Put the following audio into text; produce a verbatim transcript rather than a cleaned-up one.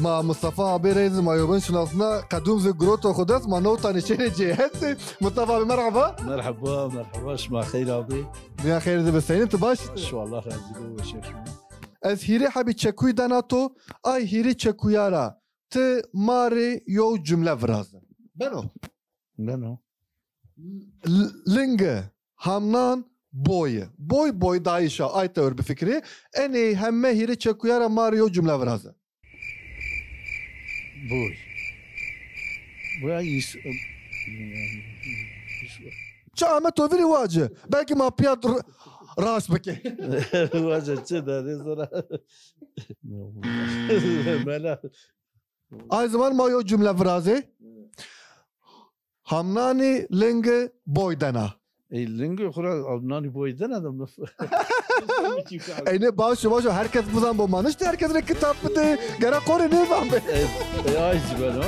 Ma Mustafa abi reyzi ma yobin şinasna qedum zi groto xu dest ma newtanî şêrê cê hestê. Mustafa abi merhaba. Merhaba, merhaba, şima xeyr abi. Dünya xeyr zi bi, seyni ti baş? Şima Allah razî bo, weşe şima. Ez hîrê hebî çekuy dena to, ay hîrê çekuya ra ti ma rê yew cumle viraze. Beno? Beno. L-, lingi, hamnan, boyi. Boy, boydayîş a, ay tewr bifikirê. Enê heme hîrê çekuya ra ma rê yew cumle viraze. Boy. Boya ins-, ins-, Çi ame to vîrî waci? Belkî ma pîya r-, rast bikê. Waci çi de, rê zira. Mela. Ay ziman ma yew cumle virazê. Hamnanî lingi boy dena. Ey, lingi xura hamnanî boy dena da mi. Ey ne, baş o, baş o. Herkes bizan bo, ma niştî herkes rê kitab bidê. Gera qorê nêzan be. Ey, ey, ay zî beno.